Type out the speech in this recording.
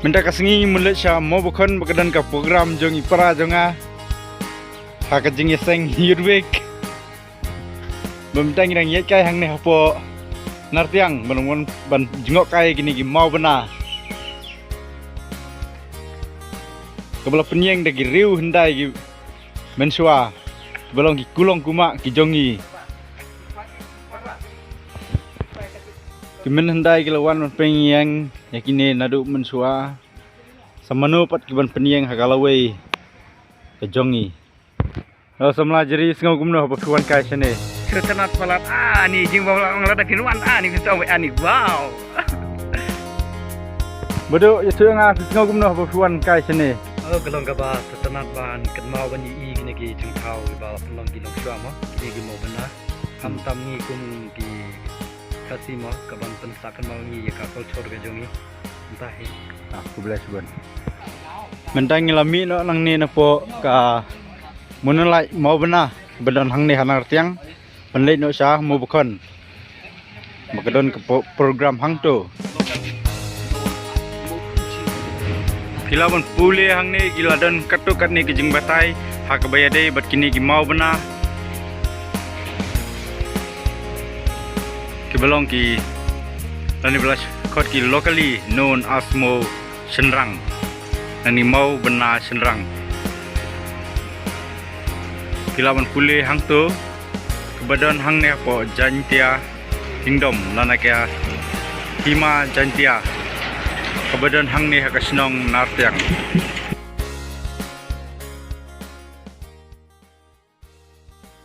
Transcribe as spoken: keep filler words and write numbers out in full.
Mynta ka sngi ngi mut leit sha Mawbakhon ba ka don ka program jong i para jong nga ha ka jingïaseng Youth Week. Ba mynta ngi dang ïaid kai hangne hapoh Nartiang ban wan ban jngoh kai kine ki mawbynna kaba la pynïeng da ki riew hyndai ki mynshuwa, ba long ki kulong kumah ki jong ngi. Ki mynhyndai ki la wan ban pynïeng ïa kine naduh mynshuwa. Sa mano pat ki ban pynïeng ha ka lawei ka jong ngi. Halo samla Jeri, sngew kumno haba phi wan kai shane? Sngewtynnat palat. Ah, ni jingbam lang lada phin wan. Ah, ni phin sngewbha. Ah, ni. Wow. Badu, ïathuh ïa nga, phi sngew kumno haba phi wan kai shane? Oh, ka long kaba sngewtynnat ban kynmaw ban ïohi kine ki jingthaw kiba la pynlong ki longshuwa mo, kine ki mawbynna. Khamtam ngi kum ki Khasi mo, ka ban pynsah kynmaw ngi ïa ka culture ka jong ngi. Mynta hi. Ah, khublei shibun. Mynta ngi la mih noh nangne napoh ka Moonlight mawbynna ba don hangne ha Nartiang. Ban leit noh sha Mawbakhon ba ka don ka pro-, program hangto. Phi lah ban pule hangne ki la don katto katne ki jingbatai ha kaba ïadei bad kine ki mawbynna. Kiba long ki lane ba la khot ki locally known as Maw Shynrang. Lane mawbynna shynrang. Phi lah ban pule hangto kaba don hangne hapoh Jaintia Kingdom lane ka Hima Jaintia kaba don hangne ha ka shnong Nartiang.